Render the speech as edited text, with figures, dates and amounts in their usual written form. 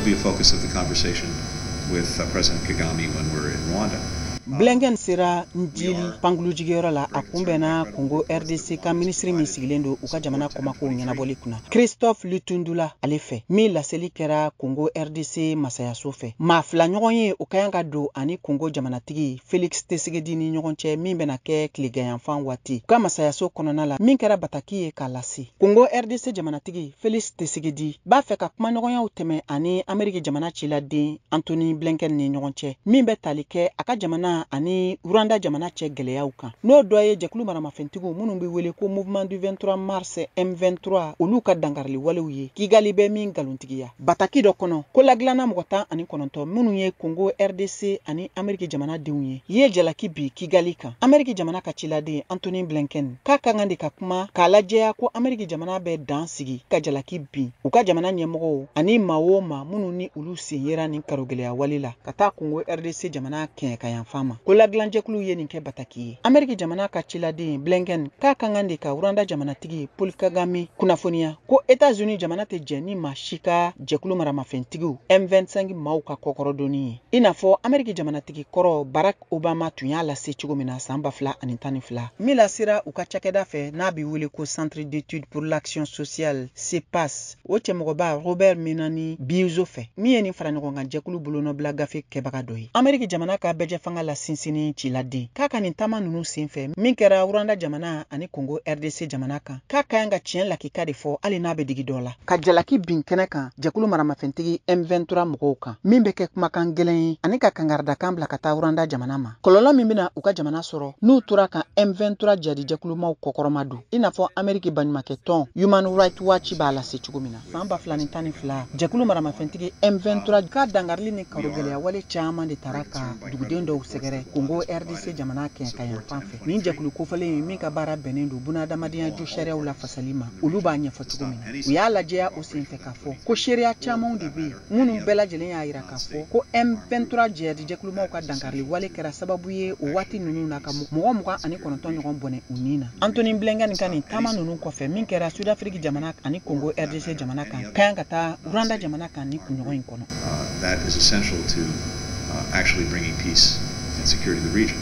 be a focus of the conversation with President Kagame when we're in Rwanda. Blinken sera Njili pankurunjigiyɔrɔ la, a kunbɛnna Congo RDC ka minisiri min sigilen don u ka jamana kɔmakow ɲɛnabɔli kunna, Christophe Lutundula, ale fɛ, min laseli kɛra Congo RDC masayaso fɛ. Maa fila ɲɔgɔn ye o ka kan ka don ani Congo jamanatigi Felix Tshisekedi ni ɲɔgɔn cɛ, min bɛna kɛ tileganyanfan waati u ka masayaso kɔnɔna la, min kɛra bataki ye k'a lase. Congo RDC jamanatigi Felix Tshisekedi b'a fɛ ka kumaɲɔgɔnyaw tɛmɛ ani Ameriki jamana ciladen Antony Blinken ni ɲɔgɔn cɛ, min bɛ tali kɛ a ka jamana ani Rwanda jamana cɛ gɛlɛyaw kan, n'o dɔ ye jɛkulu maramafɛntigiw minnu bɛ wele ko Mouvement du 23 mars, M23, olu ka dankarili walew ye Kigali bɛ min nkalontigiya. Bataki dɔ kɔnɔ, ko ladilanna mɔgɔ 19 minnu ye Congo RDC ani Ameriki jamana denw ye, ye jalaki bi Kigali kan. Ameriki jamana ka ciladen Antony Blinken k'a ka kan de ka kuma k'a lajɛya ko Ameriki jamana bɛ dan sigi ka jalaki bin u ka jamana ɲɛmɔgɔw ani maa o maa minnu ni olu sen yera nin karogɛlɛya wale la ka taa Congo RDC jamana kɛɲɛkayanfan ma. Ko ladilanjɛkulu ye nin kɛ bataki ye. Ameriki jamana ka ciladen Blinken k'a ka kan de ka Rwanda jamanatigi Paul Kagame kunnafoniya ko États-Unis jamana tɛ jɛn ni maa si ka jɛkulu maramafɛntigiw M25 maaw ka kɔkɔrɔdonni ye, i n'a fɔ Ameriki jamanatigi kɔrɔ Barack Obama tun y'a lase cogo min na san 2012, min lasera u ka cakɛda fɛ n'a bɛ wele ko Centre d'études pour l'action sociale, CEPAS, o cɛmɔgɔba Robert Minani Bizo fɛ, min ye nin faraɲɔgɔnkan jɛkulu bolonɔbila gafe kɛbaga dɔ ye. Ameriki jamana ka bɛɛjɛfanga la sinsinni ciladen k'a ka nin taama ninnu senfɛ, min kɛra Rwanda jamana ani Congo RDC jamana kan, k'a ka kan ka tiɲɛ lakika de fɔ, hali n'a bɛ digi dɔ la, ka jalaki bin kɛnɛ kan jɛkulu maramafɛntigi M23 mɔgɔw kan, min bɛ kɛ kumakan gɛlɛn ye, ani ka kangaridakan bila ka taa Rwanda jamana ma, kɔlɔlɔ min bɛna u ka jamana sɔrɔ n'u tora ka M23 jadijɛkulumaw kɔkɔrɔma don, i n'a fɔ Ameriki baɲumankɛ tɔn Human Rights Watch b'a lase cogo min na. San 2012, jɛkulu maramafɛntigi M23 ka dangarili ni karogɛlɛya wale caman de taara ka duguden dɔw sɛgɛrɛ Congo RDC jamana kɛɲɛkayanfan fɛ. Nin jɛkulu kofɔlen in, min ka baara bɛnnen don bunadamadenya jo sariyaw lafasali ma, olu b'a ɲɛfɔ cogo min na, u y'a lajɛya o senfɛ k'a fɔ ko seereya camanw de bɛ yen minnu bɛɛ lajɛlen y'a yira k'a fɔ ko M23 jihadi-jɛkulumaw ka dankarili wale kɛra sababu ye o waati ninnu na ka mɔgɔ 29 ɲɔgɔn bɔnɛ u ni na. Antony Blinken ka nin taama ninnu kɔfɛ, min kɛra Sud-Afrique jamana ani Congo RDC jamana kan, ka kan ka taa Rwanda jamana kan ni kunɲɔgɔn in kɔnɔ. That is essential to actually bringing peace and security to the region.